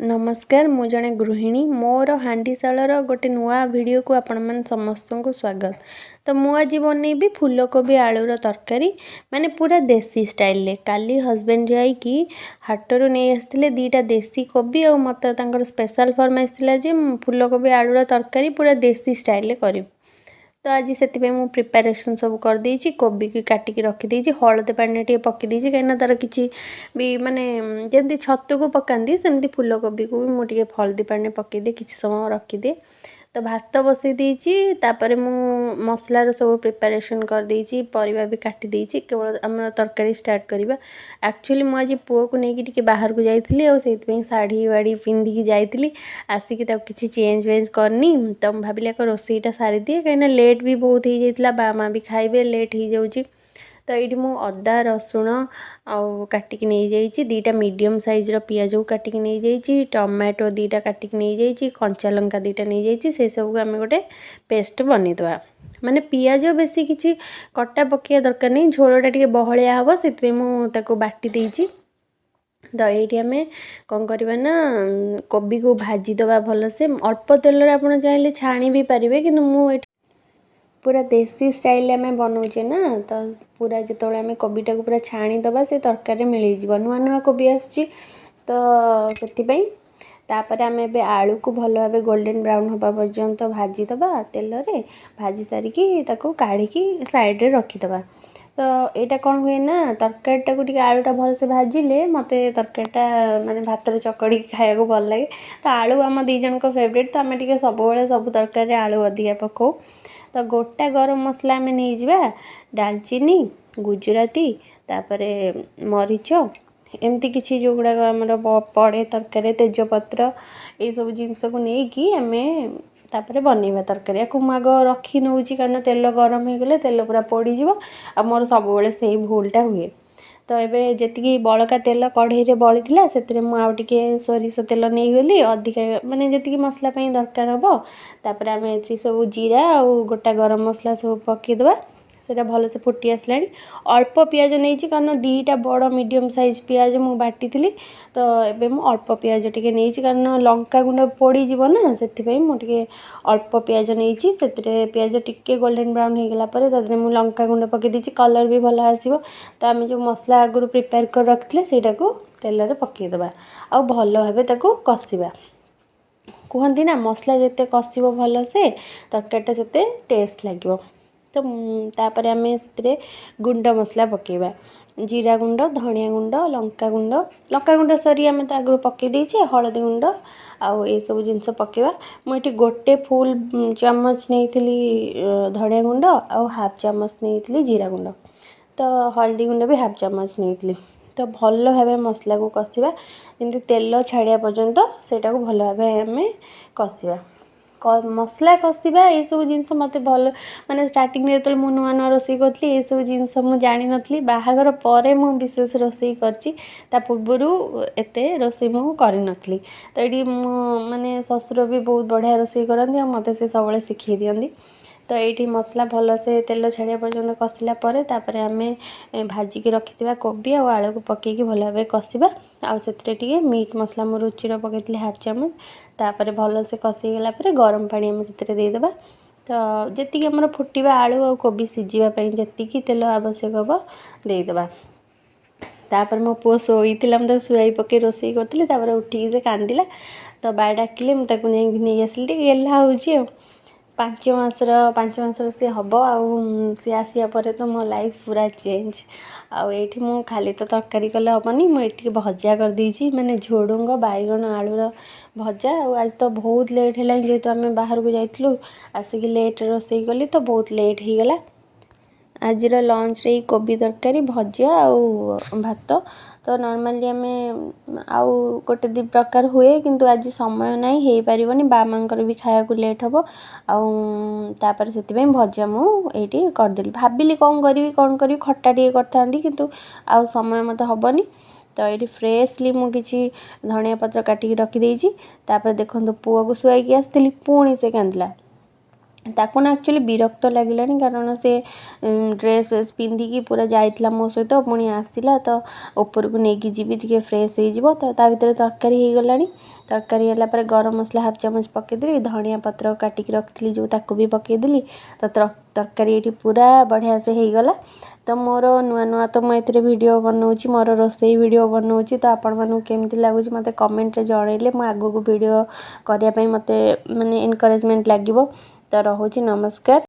ନମସ୍କାର, ମୁଁ ଜଣେ ଗୃହିଣୀ। ମୋର ହାଣ୍ଡିଶାଳର ଗୋଟେ ନୂଆ ଭିଡ଼ିଓକୁ ଆପଣମାନେ ସମସ୍ତଙ୍କୁ ସ୍ୱାଗତ। ତ ମୁଁ ଆଜି ବନେଇବି ଫୁଲକୋବି ଆଳୁର ତରକାରୀ, ମାନେ ପୁରା ଦେଶୀ ଷ୍ଟାଇଲରେ। କାଲି ହଜବେଣ୍ଡ ଯାଇକି ହାଟରୁ ନେଇ ଆସିଥିଲେ 2ଟା ଦେଶୀ କୋବି, ଆଉ ମୋତେ ତାଙ୍କର ସ୍ପେଶାଲ ଫରମାଇଶ ଥିଲା ଯେ ଫୁଲକୋବି ଆଳୁର ତରକାରୀ ପୁରା ଦେଶୀ ଷ୍ଟାଇଲରେ କରିବୁ। ତ ଆଜି ସେଥିପାଇଁ ମୁଁ ପ୍ରିପାରେସନ୍ ସବୁ କରିଦେଇଛି। କୋବିକି କାଟିକି ରଖିଦେଇଛି, ହଳଦୀ ପାଣିରେ ଟିକେ ପକାଇ ଦେଇଛି, କାହିଁକିନା ତା'ର କିଛି ବି ମାନେ ଯେମିତି ଛତୁକୁ ପକାନ୍ତି, ସେମିତି ଫୁଲକୋବିକୁ ବି ମୁଁ ଟିକେ ହଳଦୀ ପାଣିରେ ପକାଇଦିଏ, କିଛି ସମୟ ରଖିଦିଏ। ତ ଭାତ ବସାଇ ଦେଇଛି, ତାପରେ ମୁଁ ମସଲାର ସବୁ ପ୍ରିପାରେସନ୍ କରିଦେଇଛି, ପରିବା ବି କାଟି ଦେଇଛି, କେବଳ ଆମର ତରକାରୀ ଷ୍ଟାର୍ଟ କରିବା। ଆକ୍ଚୁଆଲି ମୁଁ ଆଜି ପୁଅକୁ ନେଇକି ଟିକେ ବାହାରକୁ ଯାଇଥିଲି, ଆଉ ସେଇଥିପାଇଁ ଶାଢ଼ୀ ବାଡ଼ି ପିନ୍ଧିକି ଯାଇଥିଲି। ଆସିକି ତାକୁ କିଛି ଚେଞ୍ଜ ଫେଞ୍ଜ କରିନି। ତ ମୁଁ ଭାବିଲି ଆଗ ରୋଷେଇଟା ସାରିଦିଏ, କାହିଁକିନା ଲେଟ୍ ବି ବହୁତ ହେଇଯାଇଥିଲା, ବା ମା ବି ଖାଇବେ, ଲେଟ୍ ହେଇଯାଉଛି। ତ ଏଇଠି ମୁଁ ଅଦା ରସୁଣ ଆଉ କାଟିକି ନେଇଯାଇଛି, 2ଟା ମିଡ଼ିୟମ୍ ସାଇଜ୍ର ପିଆଜକୁ କାଟିକି ନେଇଯାଇଛି, ଟମାଟୋ 2ଟା କାଟିକି ନେଇଯାଇଛି, କଞ୍ଚା ଲଙ୍କା 2ଟା ନେଇଯାଇଛି। ସେସବୁକୁ ଆମେ ଗୋଟେ ପେଷ୍ଟ ବନେଇଦେବା। ମାନେ ପିଆଜ ବେଶୀ କିଛି କଟା ପକାଇବା ଦରକାର ନାହିଁ, ଝୋଳଟା ଟିକେ ବହଳିଆ ହେବ, ସେଥିପାଇଁ ମୁଁ ତାକୁ ବାଟି ଦେଇଛି। ତ ଏଇଠି ଆମେ କ'ଣ କରିବା ନା କୋବିକୁ ଭାଜିଦେବା ଭଲସେ ଅଳ୍ପ ତେଲରେ। ଆପଣ ଚାହିଁଲେ ଛାଣି ବି ପାରିବେ, କିନ୍ତୁ ମୁଁ ଏଠି ପୁରା ଦେଶୀ ଷ୍ଟାଇଲରେ ଆମେ ବନାଉଛେ ନା। ତ ପୁରା ଯେତେବେଳେ ଆମେ କୋବିଟାକୁ ପୁରା ଛାଣିଦେବା, ସେ ତରକାରୀରେ ମିଳେଇଯିବ। ନୂଆ ନୂଆ କୋବି ଆସୁଛି ତ ସେଥିପାଇଁ। ତାପରେ ଆମେ ଏବେ ଆଳୁକୁ ଭଲ ଭାବେ ଗୋଲ୍ଡେନ୍ ବ୍ରାଉନ୍ ହେବା ପର୍ଯ୍ୟନ୍ତ ଭାଜିଦେବା ତେଲରେ। ଭାଜି ସାରିକି ତାକୁ କାଢ଼ିକି ସାଇଡ଼୍ରେ ରଖିଦେବା। ତ ଏଇଟା କ'ଣ ହୁଏ ନା ତରକାରୀଟାକୁ ଟିକେ ଆଳୁଟା ଭଲସେ ଭାଜିଲେ ମୋତେ ତରକାରୀଟା ମାନେ ଭାତରେ ଚକଡ଼ିକି ଖାଇବାକୁ ଭଲ ଲାଗେ। ତ ଆଳୁ ଆମ 2 ଜଣଙ୍କ ଫେଭରେଟ୍, ତ ଆମେ ଟିକେ ସବୁବେଳେ ସବୁ ତରକାରୀରେ ଆଳୁ ଅଧିକା ପକାଉ। ତ ଗୋଟା ଗରମ ମସଲା ଆମେ ନେଇଯିବା, ଡାଲଚିନି, ଗୁଜୁରାତି, ତାପରେ ମରିଚ, ଏମିତି କିଛି ଯେଉଁଗୁଡ଼ାକ ଆମର ପଡ଼େ ତରକାରୀରେ, ତେଜପତ୍ର, ଏଇସବୁ ଜିନିଷକୁ ନେଇକି ଆମେ ତାପରେ ବନେଇବା ତରକାରୀ। ୟାକୁ ମୁଁ ଆଗ ରଖି ନେଉଛି, କାରଣ ତେଲ ଗରମ ହେଇଗଲେ ତେଲ ପୁରା ପୋଡ଼ିଯିବ, ଆଉ ମୋର ସବୁବେଳେ ସେଇ ଭୁଲଟା ହୁଏ। ତ ଏବେ ଯେତିକି ବଳକା ତେଲ କଢ଼େଇରେ ବଳିଥିଲା, ସେଥିରେ ମୁଁ ଆଉ ଟିକେ ସୋରିଷ ତେଲ ନେଇଗଲି ଅଧିକା, ମାନେ ଯେତିକି ମସଲା ପାଇଁ ଦରକାର ହେବ। ତାପରେ ଆମେ ଏଥିରେ ସବୁ ଜିରା ଆଉ ଗୋଟା ଗରମ ମସଲା ସବୁ ପକାଇଦେବା। ସେଇଟା ଭଲସେ ଫୁଟି ଆସିଲାଣି। ଅଳ୍ପ ପିଆଜ ନେଇଛି, କାରଣ 2ଟା ବଡ଼ ମିଡ଼ିୟମ୍ ସାଇଜ୍ ପିଆଜ ମୁଁ ବାଟିଥିଲି। ତ ଏବେ ମୁଁ ଅଳ୍ପ ପିଆଜ ଟିକେ ନେଇଛି, କାରଣ ଲଙ୍କା ଗୁଣ୍ଡ ପୋଡ଼ିଯିବ ନା, ସେଥିପାଇଁ ମୁଁ ଟିକେ ଅଳ୍ପ ପିଆଜ ନେଇଛି। ସେଥିରେ ପିଆଜ ଟିକେ ଗୋଲ୍ଡେନ୍ ବ୍ରାଉନ୍ ହେଇଗଲା ପରେ ତା ଦେହରେ ମୁଁ ଲଙ୍କା ଗୁଣ୍ଡ ପକାଇ ଦେଇଛି, କଲର୍ ବି ଭଲ ଆସିବ। ତ ଆମେ ଯେଉଁ ମସଲା ଆଗରୁ ପ୍ରିପେୟାର କରି ରଖିଥିଲେ, ସେଇଟାକୁ ତେଲରେ ପକାଇଦେବା ଆଉ ଭଲ ଭାବେ ତାକୁ କଷିବା। କୁହନ୍ତି ନା, ମସଲା ଯେତେ କଷିବ ଭଲସେ, ତରକାରୀଟା ସେତେ ଟେଷ୍ଟ ଲାଗିବ। ତ ତାପରେ ଆମେ ସେଥିରେ ଗୁଣ୍ଡ ମସଲା ପକାଇବା, ଜିରା ଗୁଣ୍ଡ, ଧନିଆ ଗୁଣ୍ଡ, ଲଙ୍କା ଗୁଣ୍ଡ, ଲଙ୍କା ଗୁଣ୍ଡ ସରି ଆମେ ତ ଆଗରୁ ପକାଇ ଦେଇଛେ, ହଳଦୀ ଗୁଣ୍ଡ ଆଉ ଏସବୁ ଜିନିଷ ପକାଇବା। ମୁଁ ଏଠି ଗୋଟେ ଫୁଲ୍ ଚାମଚ ନେଇଥିଲି ଧନିଆ ଗୁଣ୍ଡ ଆଉ ହାଫ୍ ଚାମଚ ନେଇଥିଲି ଜିରା ଗୁଣ୍ଡ, ତ ହଳଦୀ ଗୁଣ୍ଡ ବି ହାଫ୍ ଚାମଚ ନେଇଥିଲି। ତ ଭଲ ଭାବେ ମସଲାକୁ କଷିବା, ଯେମିତି ତେଲ ଛାଡ଼ିବା ପର୍ଯ୍ୟନ୍ତ ସେଇଟାକୁ ଭଲ ଭାବେ ଆମେ କଷିବା। ମସଲା କଷିବା ଏସବୁ ଜିନିଷ ମୋତେ ଭଲ, ମାନେ ଷ୍ଟାର୍ଟିଂରେ ଯେତେବେଳେ ମୁଁ ନୂଆ ନୂଆ ରୋଷେଇ କରୁଥିଲି, ଏସବୁ ଜିନିଷ ମୁଁ ଜାଣିନଥିଲି। ବାହାଘର ପରେ ମୁଁ ବିଶେଷ ରୋଷେଇ କରିଛି, ତା ପୂର୍ବରୁ ଏତେ ରୋଷେଇ ମୁଁ କରିନଥିଲି। ତ ଏଇଠି ମୁଁ ମାନେ ଶ୍ୱଶୁର ବି ବହୁତ ବଢ଼ିଆ ରୋଷେଇ କରନ୍ତି, ଆଉ ମୋତେ ସେ ସବୁବେଳେ ଶିଖେଇ ଦିଅନ୍ତି। ତ ଏଇଠି ମସଲା ଭଲସେ ତେଲ ଛାଡ଼ିବା ପର୍ଯ୍ୟନ୍ତ କଷିଲା ପରେ ତାପରେ ଆମେ ଭାଜିକି ରଖିଥିବା କୋବି ଆଉ ଆଳୁକୁ ପକାଇକି ଭଲ ଭାବେ କଷିବା, ଆଉ ସେଥିରେ ଟିକେ ମିଟ୍ ମସଲା ମୁଁ ରୁଚିର ପକାଇଥିଲି ହାଫ୍ ଚାମଚ। ତାପରେ ଭଲସେ କଷି ହେଇଗଲା ପରେ ଗରମ ପାଣି ଆମେ ସେଥିରେ ଦେଇଦେବା। ତ ଯେତିକି ଆମର ଫୁଟିବା, ଆଳୁ ଆଉ କୋବି ସିଝିବା ପାଇଁ ଯେତିକି ତେଲ ଆବଶ୍ୟକ ହେବ ଦେଇଦେବା। ତାପରେ ମୋ ପୁଅ ଶୋଇଥିଲା, ମୁଁ ତାକୁ ଶୁଆଇ ପକାଇ ରୋଷେଇ କରୁଥିଲି। ତାପରେ ଉଠିକି ସେ କାନ୍ଦିଲା, ତ ବା ଡାକିଲେ, ମୁଁ ତାକୁ ଯାଇକି ନେଇ ଆସିଲି। ଟିକେ ଗେହ୍ଲା ହେଉଛି ଆଉ 5 ମାସର, 5 ମାସର ସିଏ ହେବ। ଆଉ ସିଏ ଆସିବା ପରେ ତ ମୋ ଲାଇଫ୍ ପୁରା ଚେଞ୍ଜ। ଆଉ ଏଇଠି ମୁଁ ଖାଲି ତ ତରକାରୀ କଲେ ହେବନି, ମୁଁ ଏଇଠି ଟିକେ ଭଜା କରିଦେଇଛି, ମାନେ ଝୁଡ଼ୁଙ୍ଗ ବାଇଗଣ ଆଳୁର ଭଜା। ଆଉ ଆଜି ତ ବହୁତ ଲେଟ୍ ହେଲାଣି, ଯେହେତୁ ଆମେ ବାହାରକୁ ଯାଇଥିଲୁ, ଆସିକି ଲେଟ୍ରେ ରୋଷେଇ କଲି, ତ ବହୁତ ଲେଟ୍ ହେଇଗଲା। ଆଜିର ଲଞ୍ଚରେ ଏଇ କୋବି ତରକାରୀ, ଭଜା ଆଉ ଭାତ। ତ ନର୍ମାଲି ଆମେ ଆଉ ଗୋଟେ ଦୁଇ ପ୍ରକାର ହୁଏ, କିନ୍ତୁ ଆଜି ସମୟ ନାହିଁ, ହେଇପାରିବନି, ବା ମାଙ୍କର ବି ଖାଇବାକୁ ଲେଟ୍ ହେବ। ଆଉ ତାପରେ ସେଥିପାଇଁ ଭଜା ମୁଁ ଏଇଠି କରିଦେଲି। ଭାବିଲି କ'ଣ କରିବି, କ'ଣ କରିବି, ଖଟା ଟିକେ କରିଥାନ୍ତି, କିନ୍ତୁ ଆଉ ସମୟ ମୋତେ ହେବନି। ତ ଏଇଠି ଫ୍ରେଶଲି ମୁଁ କିଛି ଧନିଆ ପତ୍ର କାଟିକି ରଖିଦେଇଛି। ତାପରେ ଦେଖନ୍ତୁ, ପୁଅକୁ ଶୁଆଇକି ଆସିଥିଲି, ପୁଣି ସେ କାନ୍ଦିଲା। ତାକୁ ନା ଆକ୍ଚୁଆଲି ବିରକ୍ତ ଲାଗିଲାଣି, କାରଣ ସେ ଡ୍ରେସ୍ ଫ୍ରେସ୍ ପିନ୍ଧିକି ପୁରା ଯାଇଥିଲା ମୋ ସହିତ, ପୁଣି ଆସିଲା। ତ ଉପରକୁ ନେଇକି ଯିବି, ଟିକେ ଫ୍ରେଶ୍ ହେଇଯିବ। ତ ତା ଭିତରେ ତରକାରୀ ହେଇଗଲାଣି। ତରକାରୀ ହେଲା ପରେ ଗରମ ମସଲା ହାଫ୍ ଚାମଚ ପକାଇଦେଲି, ଧଣିଆ ପତ୍ର କାଟିକି ରଖିଥିଲି ଯେଉଁ, ତାକୁ ବି ପକାଇଦେଲି। ତ ତରକାରୀ ଏଇଠି ପୁରା ବଢ଼ିଆ ସେ ହେଇଗଲା। ତ ମୋର ନୂଆ ନୂଆ ତ ମୁଁ ଏଥିରେ ଭିଡ଼ିଓ ବନାଉଛି, ମୋର ରୋଷେଇ ଭିଡ଼ିଓ ବନାଉଛି। ତ ଆପଣମାନଙ୍କୁ କେମିତି ଲାଗୁଛି ମୋତେ କମେଣ୍ଟରେ ଜଣାଇଲେ ମୁଁ ଆଗକୁ ଭିଡ଼ିଓ କରିବା ପାଇଁ ମୋତେ ମାନେ ଏନକରେଜମେଣ୍ଟ ଲାଗିବ। ତ ରହୁଛି, ନମସ୍କାର।